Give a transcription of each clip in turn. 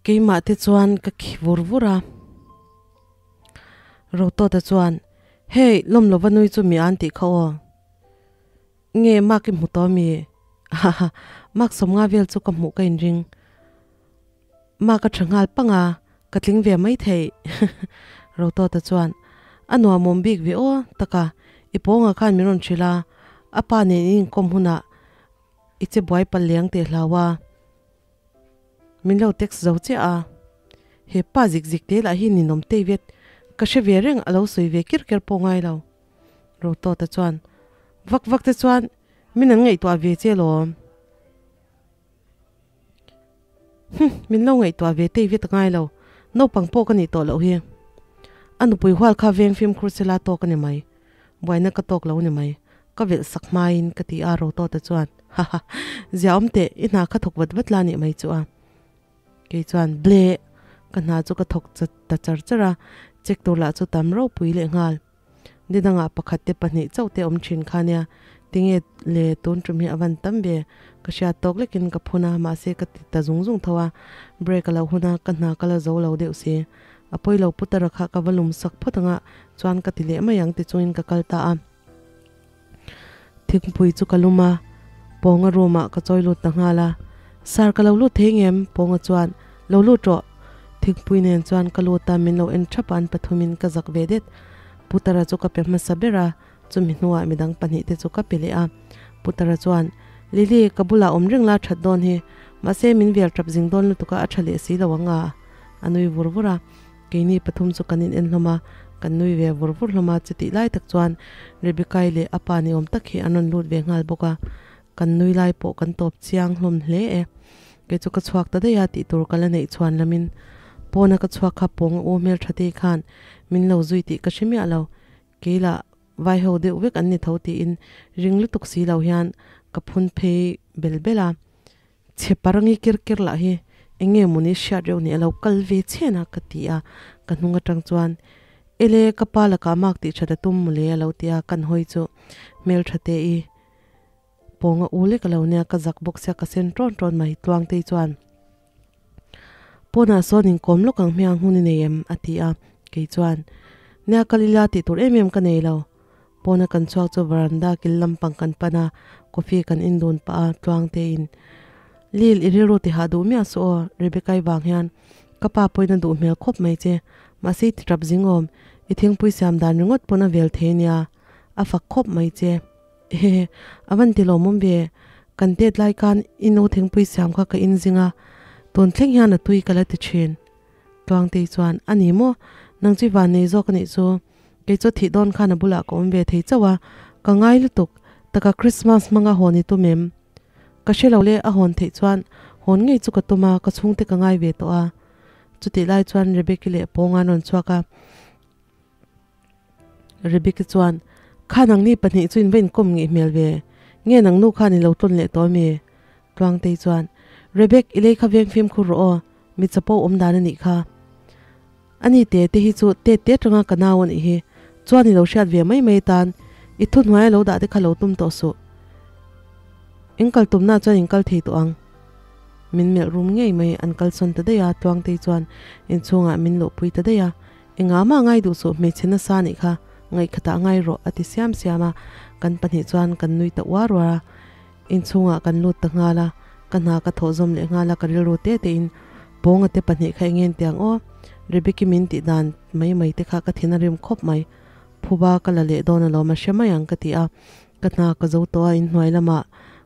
Keimah te chuan ka khi vur vur a. Rotawta chuan, Hey, lawm lova nui chu mi an tih kha aw. Nge mark i hmu tawh ami? Haha, mark 50 vel chu ka hmuh ka inring. Mark a tha nghal pang a, ka tling ve mai thei. Rotawta chuan, A nuamawm bik ve aw, taka i pawnga khan min rawn hrilh a, a pa nen in inkawm hunah i che buai pal leng teh hlau a. Min lo text zo chiah a, he pa zik zik te lah hi ninawm tei vet, ka hre ve reng a lo sawi ve ker ker pawh ngai lo. Rotawta chuan, Vak vak te chuan min an ngaihtuah ve che lawm. Hum, min lo ngaihtuah ve tei vet ngai lo, naupang pawh ka nih tawh loh hi. A nupui hual kha veng fimkhur sela tawk a ni mai, buaina ka tawk lo ni mai. Ka velh sak hmain ka ti a Rotawta chuan, Haha, zia awm teh, i hna kha thawk vat vat la nih mai chu a. Kei chuan, Bleh! Ka hna chu ka thawk ta char char a, check tur lah chu tam ropui leh nghal. Ni dangah pakhat te pahnih chauh te awm thin kha nia, tinge le tun tum hi a van tam ve, ka hriat tawk lekin ka phun a, mahse ka ti ta zung zung tho a, break a lo hun a, ka hna ka la zo lo deuh si. A pawi lo putara kha ka va lum sak phawt anga chuan ka ti leh mai ang ti chungin ka kal ta a. Thingpui chu ka lum a, Pawnga room ah ka chawi lut ta nghal a. Sir ka lo lut thei ngem? Pawnga chuan, Lo lut rawh. Thingpui nen chuan ka lut a, min lo en thap a, an pathum in ka zak ve det. Putara chu ka pe hmasa ber a, chumi hnuah midang pahnih te chu ka pe leh a. Putara chuan, Lily, ka bulah awm reng la that dawn hi, mahse min vel tap zing dawn lutuk a, a tha leh si lo ang a, a nui vur vur a. Keini pathum chu kan in en hlawm a, kan nui ve vur vur hlawm a, chutih lai tak chuan Rebecca-i leh a pa ni awm tak hi an rawn lut ve nghal bawk a, kan nui lai pawh kan tawp chiang hlawm hle e. Kei chu ka chhuak ta daih a tih tur ka la neih chhuan lamin pawna ka chhuak kha pawng a u hmeltha te khan min lo zui tih ka hre miah lo, kei lah vai ho deuh vek an ni tho tiin ring lutuk si lo hian ka phun phei bel bel a. Chhe parangi kir kir lah hi eng nge mawni hriat reuh ni a lo kal ve chhen a ka ti a, ka hnung atang chuan Ele ka pa lakah mak tih that a tum mawle a lo ti a, kan hawi chu hmeltha te i pawnga u lek a lo nia ka zak bawk sia ka sen tawn tawn mai Tluangtei chuan Pawnah sawn inkawm lawk ang hmiang hun i nei em? a ti a, kei chuan Nia kal ila tih tur em em ka nei lo Pawna kan chhuak chu veranda kil lampang kan pan a, coffee kan in dun pah a, tluang tein, Lil, i rilru ti hah duh miah suh aw, Rebecca-i vang hian ka pa pawhin a duh hmel khawp mai che, mahse i ti tap zing awm, i thingpui siam dan ringawt pawn a vel thei nia, a fak khawp mai che. Hehe, a van ti lawmawm ve, kan tet lai khan i nu thingpui siam kha ka in zing a, tun thleng hian a tui ka la ti thin. Tluangtei chuan, A ni maw? Nang chu i van nei zawk a nih chu. Kei chu thih dawn khan a bulah ka awm ve thei chauh a, ka ngai lutuk. Taka Christmas hmanga hawn i tum em? Ka hre lo le, a hawn theih chuan hawn ngei chu ka tum a, ka chhungte ka ngai ve tawh a. Chutih lai chuan Rebecca leh Pawnga an rawn chhuak a. Rebecca chuan, Kha nangni pahnih chu in va inkawm ngeih hmel ve, nge nang nu khan i lo tlawn leh tawh ami? Tluangtei chuan, Rebecca, i lei kha veng fimkhur rawh aw, mi chapo awm dan a nih kha. Ani te te hi chu tet te atanga ka nau a nih hi, chuan i lo hriat ve mai mai atan i thuhnuai a lo dah te kha lo tum tawh suh. In kal tumna chuan in kal thei tawh ang. Min melh rum ngei mai, an kal sawn ta daih a, Tluangtei chuan inchhungah min luhpui ta daih a, Engah mah ngai duh suh hmeichhe nasa nih kha, ngaihkhatah ngai rawh a ti siam siam a, kan pahnih chuan kan nui ta uar uar a. Inchhungah kan lut ta nghal a, ka hna ka thawh zawm leh nghal a, ka rilru te tein Pawnga te pahnih kha eng en tiang aw, Rebecca min tih dan mai mai te kha ka thin a rim khawp mai, phuba ka la leh dawn alawm a hre mai ang ka ti a, ka hna ka zo tawh a inhnuai lamah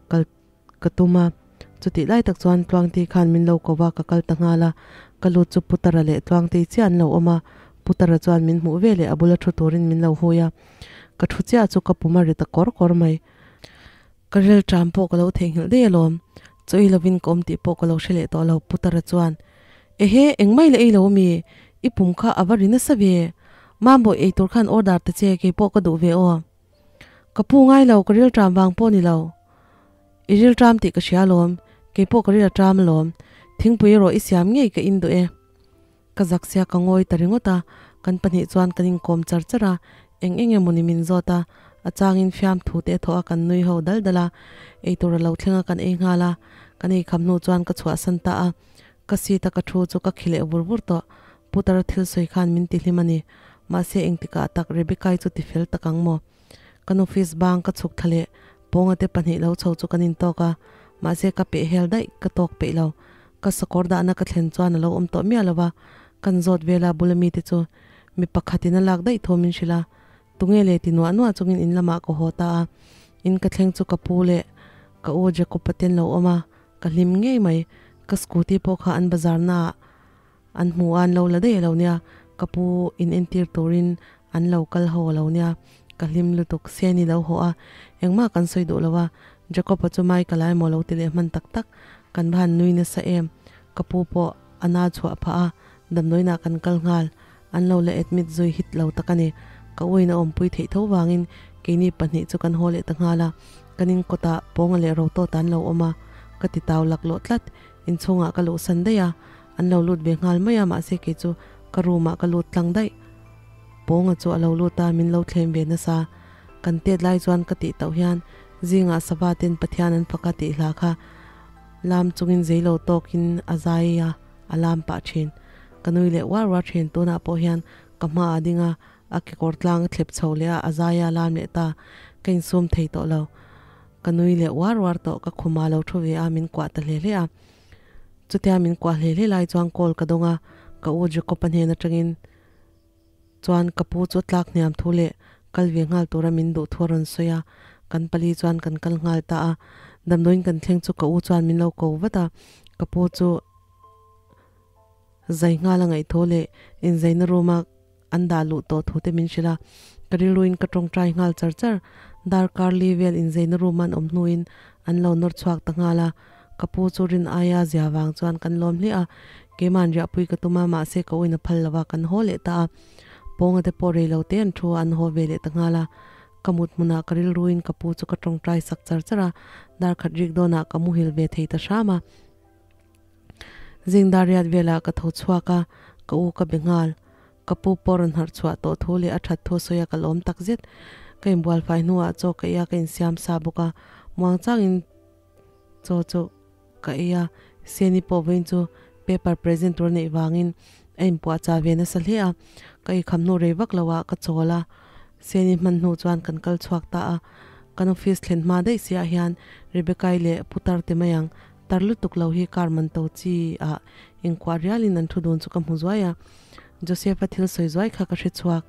kal ka tum a, chutih lai tak chuan Tluangtei khan min lo ko va ka kal ta nghal a, ka lut chu Putara leh Tluangtei chiah an lo awm a, Putara chuan min hmuh ve leh a bula thu turin min lo hui a, ka thu chiah chu ka pum a ri ta kawr kawr mai. Ka rel ṭam pawh ka lo theihnghilh daih alawm, chaw ei lovin ka awm tih pawh ka lo hre leh tawh lo, Putara chuan, Ehe, engmah i la ei lo ami? I pum kha a va ri nasa ve. Mambawi ei tur khan order ta che, kei pawh ka duh ve aw. Ka pu ngai lo, ka ril ṭam vang pawh ni lo. I ril ṭam tih ka hria alawm, kei pawh ka ril a ṭam alawm. Thingpui erawh i siam ngei ka in duh e. Ka zak sia ka ngawi ta ringawt a, kan pahnih chuan kan inkawm char char a, eng eng emaw ni min zawt a, a changin fiamthu te a thawh a kan nui ho dal dal a, eitur a lo thleng a kan ei nghal a, kan ei kham hnu chuan ka chhuahsan ta a. Ka seat a ka thu chu ka khi leh vur vur tawh. Putar thil sawi khan min ti hlim a ni. Mahse engtikah tak Rebecca-i chu ti fel tak ang maw? Kan office bang ka chhuk thla leh Pawnga te pahnih lo chho chu kan intawk a, mahse ka peh hel daih ka tawk peih lo. Ka sakawr dahna ka thlen chuan a lo awm tawh miah lo va, kan zawt vel a bula mite chu mi pakhatin a lak daih thu min hrilh a, tunge le ti nuah nuah chungin in lamah ka haw ta a. In ka thleng chu ka pu leh ka u Jacob-a te an lo awm a, ka hlim ngei mai. Ka scooty pawh kha an bazar naah An hmu a, an lo la daih a lo nia, ka pu in entir turin an lo kal ho a lo nia, ka hlim lutuk, Seni lo haw a, engmah kan sawi duh lo a, Jacob-a chu mai ka lai maw lo ti leh hman tak tak, kan va han nui nasa em, ka pu pawh a na chhuah phah a, damdawiinah kan kal nghal, an lo la admit zui hit lo tak a ni, ka uin a awmpui theih tho vangin keini pahnih chu kan haw leh ta nghal a, kan in kawtah Pawnga leh Rotawta an lo awm a, ka ti tau laklawh tlat, Inchhungah ka luhsan daih a, an lo lut ve nghal mai a, mahse kei chu ka room ah ka lut tlang daih. Pawnga chu a lo lut a, min lo thlem ve nasa. Kan tet lai chuan ka tih tauh hian zingah sava ten Pathian an fak a tih hla kha lam chungin zeilo tawkin a zai a, a lam pah thin. Ka nui leh uar uar thin, tunah pawh hian ka hmaah a ding a, a kekawr tlang a thlep chho leh a, a zai a lam leh ta, ka insum thei tawh lo. Ka nui leh uar uar tawh, ka khuma lo thu ve a, min kuah ta hle hle a. Chutia min kuah hle hle lai chuan call ka dawng a, ka u Jacob-a hnen atangin chuan ka pu chu tlak hniam thu leh kal ve nghal tura min duh thu a rawn sawi a, kan pali chuan kan kal nghal ta a. Damdawiin kan thleng chu ka u chuan min lo ko vat a, ka pu chu zai nghal a ngaih thu leh inzaina room-a An dah luh tawh thu te min hrilh a, ka rilruin ka tawngtai nghal char char. Darkar li vel inzeina room an awm hnuin an lo nawr chhuak ta nghal a, ka pu chu rin aia zia vang chuan kan lawm hle a, keima'n riahpui ka tum a, mahse ka uina phal lova kan haw leh ta a. Pawnga te pawh rei lo te an thu a, an haw ve leh ta nghal a. Ka mut hmunah ka rilruin ka pu chu ka tawngtai sak char char a, darkhat rik dawnah ka muhil ve thei ta hram a. Zingdar riat velah ka tho chhuak a, ka u ka be nghal. Ka pu pawh rawn harh chhuah tawh thu leh a that thu sawi a ka lawm tak zet. Ka inbual fai hnuah chaw ka ei a, ka insiam sa bawk a. Muang changin chaw chu ka ei a, Seni pawh vawiin chu paper present tur neih vangin a inpuah chah ve nasa hle a. Ka eikham hnu rei vak loah ka chawl a, Seni hman hnu chuan kan kal chhuak ta a. Kan office thlen hma daih siah hian Rebecca-i leh Putar ti mai ang Tar lutuk lo hi car man to chi ah inkuah rialin an thu dun chu ka hmu zuai a, Joseph-a thil sawi zuai kha ka hre chhuak.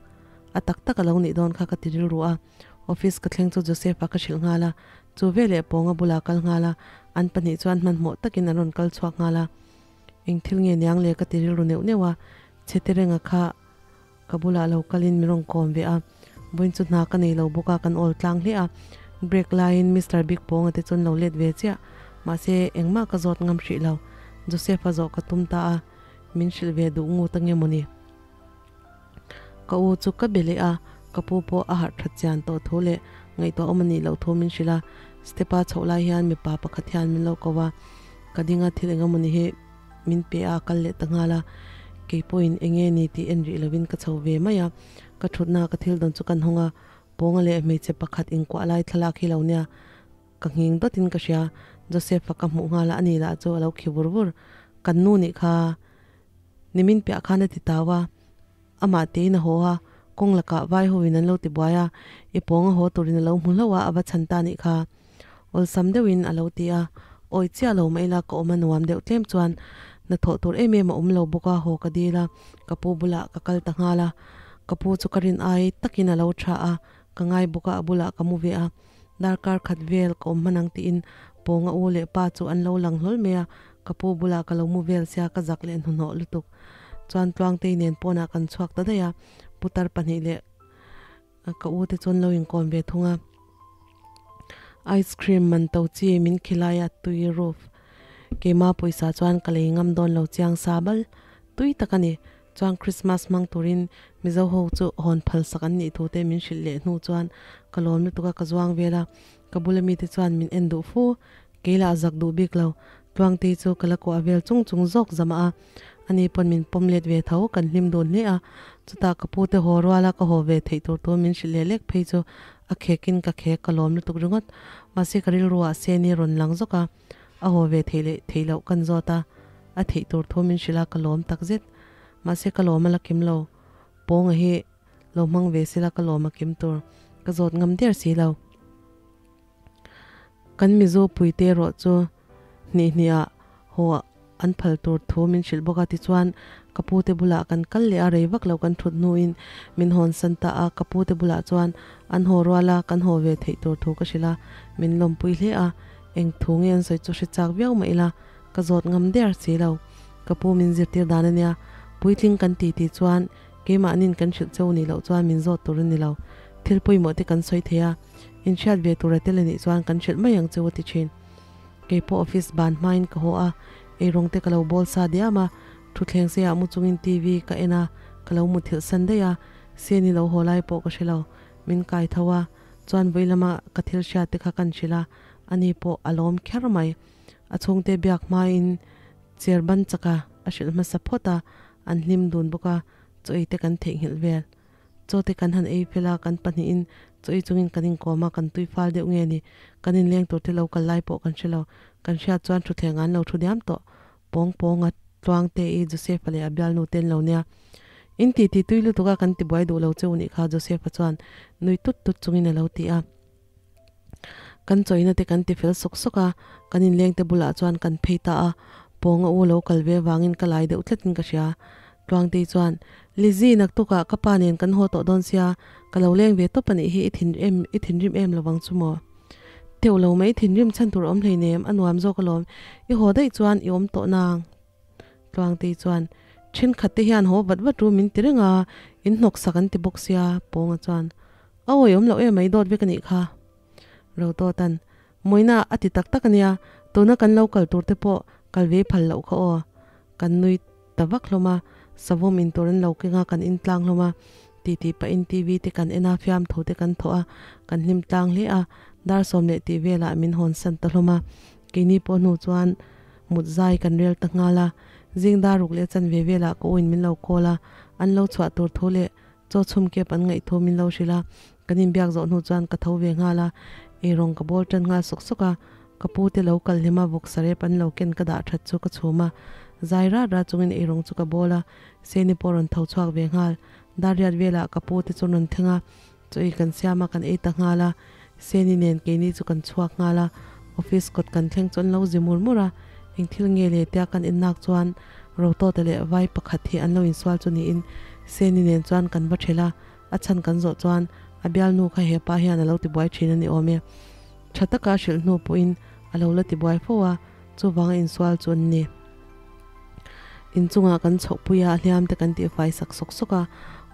A tak tak a lo nih dawn kha ka ti rilru a, office ka thleng chu Joseph-a ka hrilh nghal a, chu veleh Pawnga bulah kal nghal a, an pahnih chuan hmanhmawh takin an rawn kal chhuak nghal a. Eng thil nge niang le ka ti rilru neuh neuh a, chhe terenga kha ka bulah lo kalin min rawn kawm ve a, vawiin chu hna ka nei lo bawk a, kan awl tlang hle a, break laiin Mister Big Pawnga te chuan lo let ve chiah, mahse engmah ka zawt ngam hrih lo, Joseph-a zawh ka tum ta a, min hrilh ve duh ngut ange mawni? Ka u chu ka be leh a, ka pu pawh a harh that chian tawh thu leh ngaihtuah awm a nih loh thu min hrilh a, step-a chhoh lai hian mipa pakhat hian min lo ko a, ka dinga thil eng emawni hi min pe a, a kal leh ta nghal a, kei pawhin eng nge ni tih en rih lovin ka chho ve mai a, ka thutna ka thil dawn chu kan hawng a, Pawnga leh hmeichhe pakhat inkuah lai thlalak hi lo nia, ka nghing dawtin ka hria, Joseph-a ka hmuh nghal a, ani lah chu a lo khi vur vur, kan nu nih kha nimin piah khan a ti tau a, amah tein a haw a, kawng lakah vai hoin an lo ti buai a, i Pawnga haw turin a lo hmu hlauh a, a va chhan ta nih kha. Awlsam deuhin a lo ti a, awi chiah lo mah ila ka awm a nuam deuh tlem chuan hnathawh tur em em a awm lo bawk a, haw ka dil a, ka pu bulah ka kal ta nghal a, ka pu chu ka rin ai takin a lo tha a, ka ngai bawk a, a bulah ka mu ve a, darkar khat vel ka awm hman ang tiin Pawnga u leh pa chu an lo lang hlawl mai a, ka pu bulah ka lo mu vel sia ka zak leh hnuhnawh lutuk chuan Tluangtei nen pawnah kan chhuak ta daih a, putar pahnih leh Ka u te chuan lo inkawm ve thung a, ice cream man to chi min khilai a tui roof keima pawisa chuan ka lei ngam dawn lo chiang sa bal tui tak a ni. Chuan Christmas hmang turin Mizo ho chu hawn phal sak an nih thu te min hrilh leh hnu chuan ka lawm lutuk a ka zuang vel a, ka bula mite chuan min en duh fu, kei lah zak duh bik lo. Tluangtei chu ka la kuah vel chung chung zawk zam a. Ani pawn min pawm let ve tho, kan hlim dun hle a. Chutah ka pu te haw rual a, ka haw ve theih tur tur min hrilh leh lek phei chu a khekin ka khek ka lawm lutuk ringawt. Mahse ka rilru ah Seni rawn lang zawk a, a haw ve theih leh theih loh kan zawt a. a theih tur thu min hrilh a ka lawm takzet. Mahse ka lawm a la kim lo. Pawnga hi lo hmang ve sela ka lawm a kim tur ka zawt ngam der si lo. Kan Mizo puite erawh chu hnih hnihah haw an phal tur thu min hrilh bawk a, tichuan ka pute bulah kan kal leh a, rei vak lo kan thut hnuin min hawn san ta a, ka pute bulah chuan an haw rual a, kan haw ve theih tur thu ka hrilh a, min lawmpui hle a, eng thu nge an sawi chu hre chak viau mah ila ka zawt ngam der si lo, ka pu min zirtir dan a nia, puitling kan ti tih chuan keimahnin kan hrilh cheu nih loh chuan min zawt tur a ni lo, thil pawimawh te kan sawi thei a, inhriat ve tur a tel a nih chuan kan hrilh mai ang cheu a ti thin. Kei pawh office ban hmain ka haw a, eirawng te ka lo bawl sa diam a, thutthleng seiah mu chungin TV ka en a, ka lo muthilh san daih a, Seni lo haw lai pawh ka hre lo, min kai tho a, chuan vawi lama ka thil hriat te kha kan hrilh a, ani pawh a lawm kher mai. A chhungte biak hmain chair ban chaka a hrilh hmasa phawt a, an hlim dun bawk a, chaw ei te kan theihnghilh vel. Chaw te kan han ei fel a, kan pahnihin chaw ei chungin kan inkawm a, kan tui fal deuh nge ni? Kan inleng tur te lo kal lai pawh kan hre lo. Kan hriat chuan thutthleng ah an lo thu diam tawh. Pawng pawnga tluang te i Joseph-a leh a bialnu te an lo nia. In ti ti tui lutuk a kan ti buai duh lo cheu nih kha Joseph-a chuan nui tut tut chungin a lo ti a. Kan chawina te kan ti fel sawk sawk a, kan inleng te bulah chuan kan phei ta a, pawnga u lo kal ve vangin ka lai deuh tlatin ka hria. Tluangtei chuan, Lizzy, naktukah ka pa nen kan haw tawh dawn sia, ka lo leng ve tawp a nih hi, i thin em, i thinrim em lovang chu maw? Teuh lo mai, thinrim chhan tur a awm hleinem, a nuam zawk alawm, i haw daih chuan i awm tawh nang. Tluangtei chuan, Thenkhat te hian haw vat vat ru min ti reng a, in hnawk sak an ti bawk sia, Pawnga chuan, A awi awm loh em mai dawt vek a nih kha. Rotawtan, Mawina a ti tak tak a nia, tuna kan lo kal tur te pawh kal ve phal loh kha aw. Kan nui ta vak hlawm a, savawm in tur an lo keng a, kan in tlang hlawm a, titi pahin TV te kan en a, fiamthu te kan thawh a, kan hlim tlang hle a, dar sawm leh tih velah min hawn san ta hlawm a, keini pawh hnu chuan mut zai kan rel ta nghal a, zing dar ruk leh chanve velah ka uin min lo call a, an lo chhuah tur thu leh Chaw chhum kep an ngaih thu min lo hrilh a, kan inbiak zawh hnu chuan ka tho ve nghal a, eirawng ka bawl tan nghal sawk sawk a, ka pu te lo kal hlim a vawk sarep an lo ken ka dah that chu ka chhum a, zai rat rat chungin eirawng chu ka bawl a, Seni pawh rawn tho chhuak ve nghal, Darriat velah ka pu te chu rawn thleng a, chaw ei kan siam a kan ei ta nghal a, Seni nen keini chu kan chhuak nghal a, office kawt kan thleng chu an lo zi mur mur a, eng thil nge le tia kan innak chuan Rotawta leh vai pakhat hi an lo insual chu niin Seni nen chuan kan va ṭhelh a, a chhan kan zawh chuan a bialnu kha hepa hian a lo tibuai ṭhin a ni awm e. Ṭha taka a hrilh hnu pawhin a lo la tibuai fo a, chuvanga insual chu an ni. Inchungah kan chhohpui a, hliam te kan tihfai sak sawk sawk a,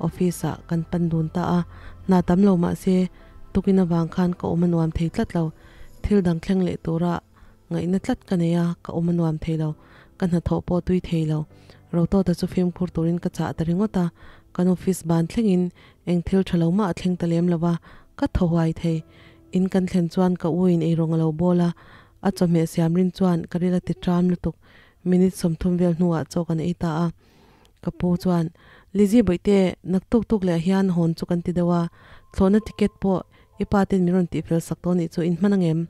office ah kan pan dun ta a, hna tam lo mah se tukin avang khan ka awm a nuam thei tlat lo, thil dang thleng leh tura Ngaihna tlat ka nei a, ka awm a nuam thei lo. Ka hnathawh pawh tui thei lo. Rotawta chu fimkhur turin ka chah ta ringawt a, kan office ban thlengin eng thil tha lo mah a thleng ta lem lo va, ka thaw huai thei. In kan thlen chuan ka u in eirawng a lo bawl a, a chawhmeh siam rin chuan ka ril a ti ṭam lutuk. Minute 30 vel hnuah chaw kan ei ta a. Ka pu chuan, Lizzy bawihte, nak tuk tuk leh hian hawn chu kan ti deuh a, thlawhna ticket pawh i pa ten min rawn tihfel sak tawh nih chu in hman angem?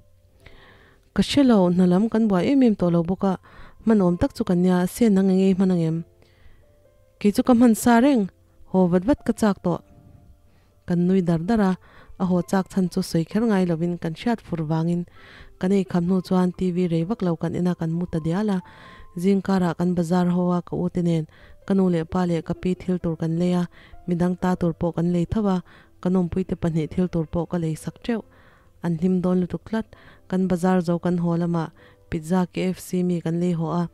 Ka hre lo, hna lam kan buai em em tawh lo bawk a, hman awm tak chu kan nia, sen nang eng ei hman ang em? Kei chu ka hman sa reng, haw vat vat ka chak tawh. Kan nui dar dar a, a haw chak chhan chu sawi kher ngai lovin kan hriat fur vangin kan ei kham hnu chuan TV rei vak lo kan en a kan mu ta dial a, zing karah kan bazar ho a ka u te nen ka nu leh pa leh ka pi thil tur kan lei a, midang ta tur pawh kan lei tho a, ka nawmpui te pahnih thil tur pawh ka lei sak teuh. An hlim dawn lutuk tlat. Kan bazar zo kan haw lamah pizza KFC mi kan lei haw a,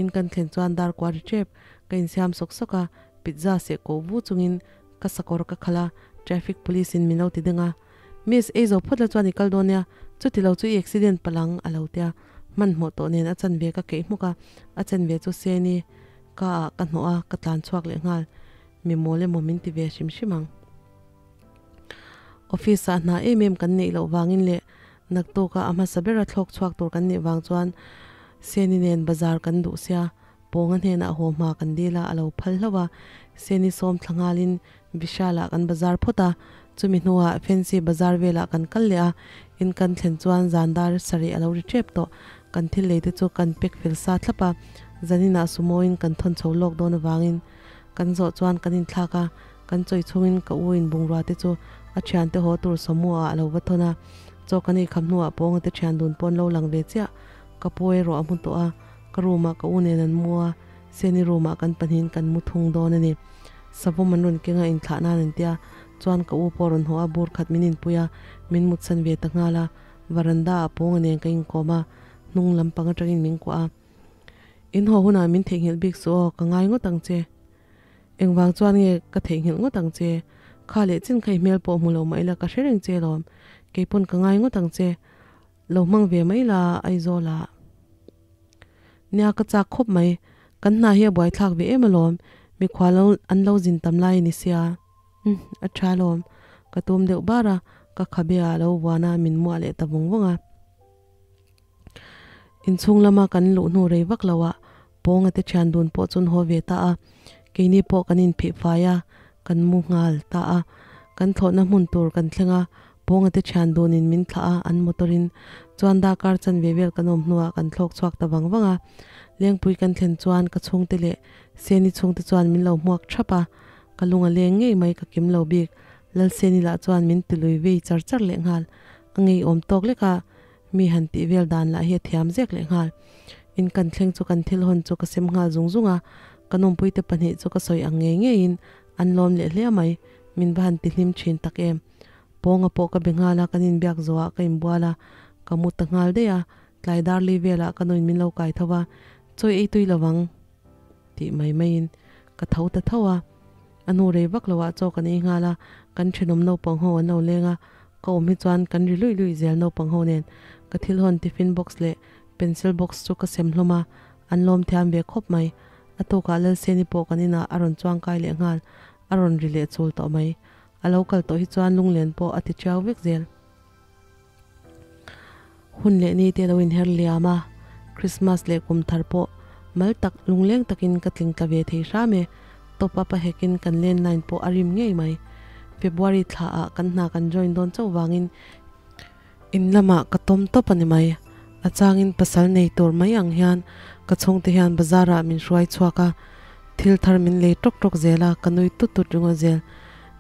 in kan thlen chuan dar kual ri tep. Ka insiam sawk sawk a, pizza seh koh vu chungin ka sakawr ka khalh a, traffic police in min lo ti ding a. Miss, ei zo phawt la chuan i kal dawn nia, chuti lo chu i accident palang a lo tia. Hmanhmawh tawh nen a chanve ka keih hmuk a, a chanve chu Seni ka ah ka hnawh a, ka tlan chhuak leh nghal. Mi mawl emaw min ti ve hrim hrim ang. Office ah hna em em kan neih loh vangin leh naktuk a a hmasa bera thlawk chhuak tur kan nih vang chuan Seni nen bazar kan duh sia, Pawnga hnenah haw hma kan dil a, a lo phal hlauh a, Seni sawm thla nghalin Vishal ah kan bazar phawt a, chumi hnuah Fancy bazar velah kan kal leh a, in kan thlen chuan zan dar sarih a lo ri tep tawh, kan thil lei te chu kan pack fel sa thlap a, Zaninah sumo in kan thawn chho lawk dawn avangin kan zawh chuan kan inthlak a, kan chawi chungin ka u in bungrua te chu a thiante haw tur sumo ah a lo va thawn a, chaw kan ei kham hnuah pawnga te thian dun pawn lo lang ve chiah. Ka pu erawh a hmu tawh a, ka room ah ka u nen an mu a, Seni room ah kan pahnihin kan mu thung dawn a ni. Savawm an rawn keng a inthlah nan an tia, chuan ka u pawh rawn haw a bur khat min inpui a, min mutsan ve ta nghal a, varanda ah pawnga nen ka inkawm a, hnung lampang atangin min kuah a. In haw hunah min theihnghilh bik suh aw, ka ngai ngawt ang che. Engvang chuan nge ka theihnghilh ngawt ang che? Kha leh chin kha i hmel pawh hmu lo mah ila ka hre reng che lawm. Keipawn ka ngai ngawt ang che. Lo hmang ve mai la Aizawl ah. Nia ka chak khawp mai. Kan hna hi a buaithlak ve em alawm. Mikhual lo an lo zin tam lai a ni sia. Umm a tha alawm. Ka tum deuh bar a, ka khabe ah lo vuan a min muah leh ta vawng vawng a. Inchhung lama kan luh hnu rei vak lo ah Pawnga te thian dun pawh chu an haw ve ta a, keini pawh kan inphih fai a, kan mu nghal ta a. Kan thlawhna hmun tur kan thleng a, Pawnga te thian dunin min thlah a, an motor in chuan darkar chanve vel kan awm hnuah kan thlawk chhuak ta vang vang a. Lengpui kan thlen chuan ka chhungte leh Seni chhungte chuan min lo hmuak thap a, ka lung a leng ngei mai ka kim lo bik. Lalseni lah chuan min ti lui vei char char leh nghal, a ngeiawm tawk lek a. Mi han tih vel dan lah hi a thiam zek leh nghal. In kan thleng chu kan thil hawn chu ka sem nghal zung zung a, ka nawmpuite pahnih chu ka sawi ang ngei ngeiin an lawm leh hle mai, min va han ti hlim thin tak em. Pawnga pawh ka be nghal a, kan inbiak zawhah ka inbual a, ka mu ta nghal daih a, tlai dar li velah ka nuin min lo kai tho va, Chawi ei tui lovang tih mai maiin ka tho ta tho a. A hnu rei vak loah chaw kan ei nghal a, kan thenawm naupang ho an lo leng a, ka awm hi chuan kan ri luih luih zel naupang ho nen. Ka thil hawn tiffin box leh pencil box chu ka sem hlawm a, an lawm thiam ve khawp mai. A tukah Lalseni pawh kan inah a rawn chuang kai leh nghal, a rawn ri leh chul tawh mai. A lo kal tawh hi chuan lunglen pawh a ti tiau vek zel. Hun leh ni te lo inher liam a, Christmas leh kum thar pawh mal tak lungleng takin ka tling tla ve thei hram e, top up a hekin kan landline pawh a rim ngei mai. February thla ah kan hna kan join dawn chauh vangin in lamah ka tawm tawp a ni mai. A changin pasal nei tur mai ang hian ka chhungte hian bazar ah min hruai chhuak a, thil thar min lei tawk tawk zel a, ka nui tut tut ringawt zel.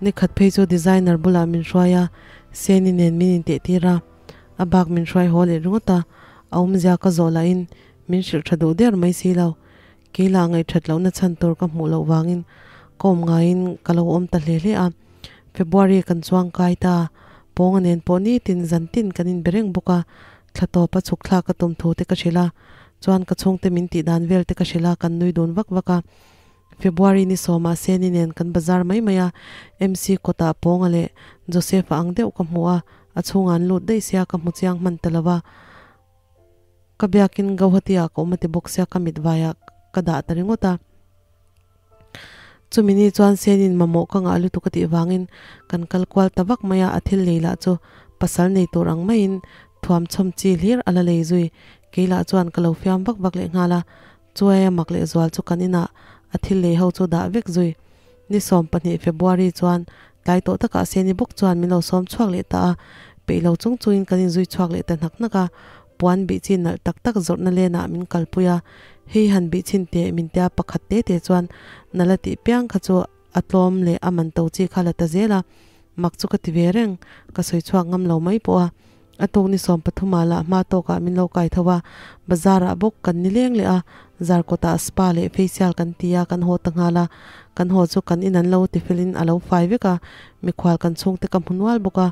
Nikhat phei chu designer bulah min hruai a, Seni nen min intehtir a, a bak min hruai haw leh ringawt a, a awmzia ka zawh lahin min hrilh tha duh der mai si lo. Kei lah ngaihthat lohna chhan tur ka hmuh loh vangin ka awm ngaiin ka lo awm ta hle hle a. February kan chuang kai ta, Pawnga nen pawh nitin zan tin kan inbe reng bawk a, thla tawpa chhuk thlak ka tum thu te ka hrilh a, chuan ka chhungte min tih dan vel te ka hrilh a, kan nui dun vak vak a. February ni sawmah Seni nen kan bazar mai mai a, MC kawtah Pawnga leh Joseph-a ang deuh ka hmu a, a chhungah an lut daih sia ka hmu chiang hman ta lo va. Ka biakin Gauhati-ah ka awm a ti bawk sia ka mit vaiah ka dah ta ringawt a. Chumi ni chuan Seni'n mamawh ka ngah lutuk a tih vangin kan kal kual ta vak mai a, a thil lei lah chu pasal nei tur ang maiin thuam chhawm chi hlir a la lei zui. Kei lah chuan ka lo fiam vak vak leh nghal a, Chuai a mak leh zual chu kan inah a thil lei ho chu dah vek zui. Ni 12 February chuan tlai tawh takah Seni bawk chuan min lo sawm chhuak leh ta a, peih lo chung chungin kan inzui chhuak leh ta hnak hnak a, puan bih chi nalh tak tak zawrhna lenah min kalpui a, hei han bih chhin teh min tia pakhat te te chuan nala tih piang kha chu a tlawm leh a man to chi kha la ta zel a, mak chu ka ti ve reng, ka sawi chhuak ngam lo mai pawh a. A tuk ni 13 ah lah hma tawkah min lo kai tho a, bazar ah bawk kan ni leng leh a, zar kawtah spa leh facial kan ti a, kan haw ta nghal a, kan haw chu kan in an lo ti felin a lo fai vek a, mikhual kan chhungte ka hmu nual bawk a,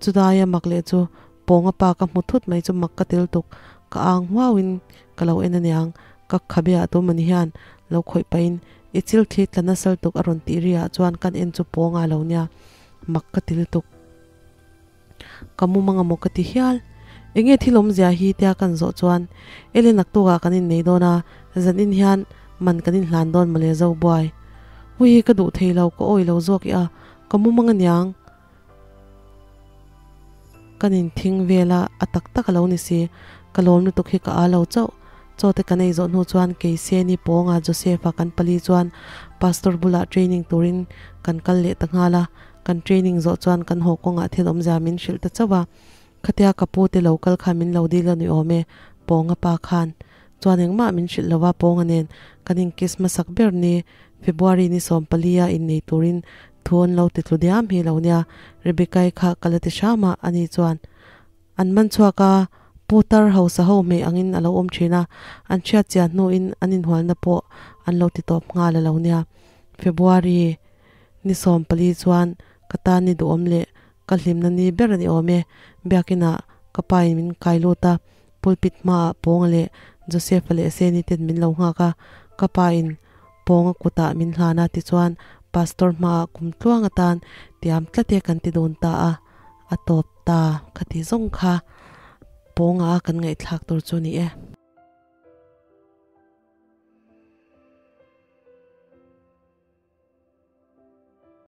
chudaia mak leh chu pawnga pa ka hmu thut mai chu mak ka til tuk, ka ang huau in ka lo en aniang, ka khabe ah tum ani hian lo khawih pahin i chil thli tla nasal tuk a rawn tih ri ah chuan kan en chu pawnga a lo nia, mak ka til tuk. Ka mu mang amaw ka ti hial. Enge thil awmzia hi tia kan zawh chuan Ele naktukah kan innei dawn a, zan in hian man kan inhlan dawn mawle zo buai. Hui ka duh thei lo, ka awi lo zawk i a, ka mu mang aniang. Kan inthing vel a, a tak tak a lo ni si. Ka lawm lutuk hi ka a lo chauh. Chaw te kan ei zawh hnu chuan kei Seni Pawnga Joseph-a kan pali chuan Pastor bulah training turin kan kal leh ta nghal a. Kan training zawh chuan kan haw kawngah thil awmzia min hrilh ta chauh a, khatia ka pu te lo kal khan min lo dil a ni awm e, Pawnga pa khan. Chuan engmah min hrilh lova pawnga nen kan in kiss hmasak ber ni February ni 14 a innei turin thu an lo ti tlu diam hi lo nia Rebecca-i kha ka la ti hram a ani chuan an man chhuak a putar hausa ho hmeh angin a lo awm thin a an hriat chian hnuin an inhualna pawh an lo ti tawp nghal a lo nia February ni 14 chuan ka tan ni duhawm leh ka hlimna ni ber a ni awm e biakinah ka pa in min kai lut a pulpit hmaah Pawnga leh Joseph-a leh Seni ten min lo nghak a ka pa in Pawnga kutah min hlan a tichuan Pastor hmaah kum tluang atan tiam tlat e kan ti dawn ta a a tawp ta khati zawng kha Pawnga a kan ngaihthlak tur chu a ni e.